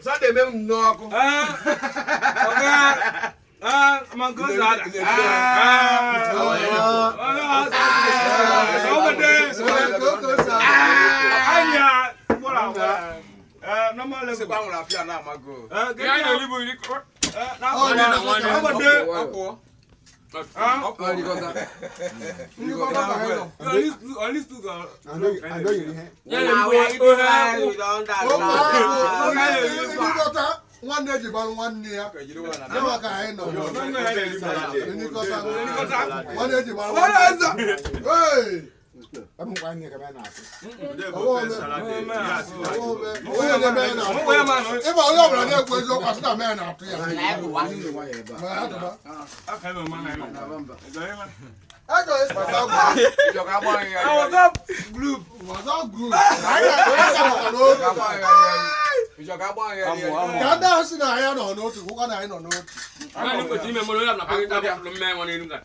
Sunday mee m n'ọkụ. Sịkwa nwụrụ afịa na-amago. Ọpụọ. Ndịkọta nwanne ji gbarụ nwanne ya ya ka anyị nọ ndịkọta nwanne ji gbarụ nwanne ya. Hey! Onye na-eme ya na-atụ ya. Ịma onye ọbụla na-ekwu eziokwu asị na mee na-atụ ya. Ma ya tụba. Ego ịkpata group. WhatsApp group. Anyị nọkwa n'otu. Ka ndị ahụ si na anyị nọ n'otu kwụkwa na anyị nọ n'otu. Ime mụrụ ya na pakịta bịa mmee nwa n'elu ka.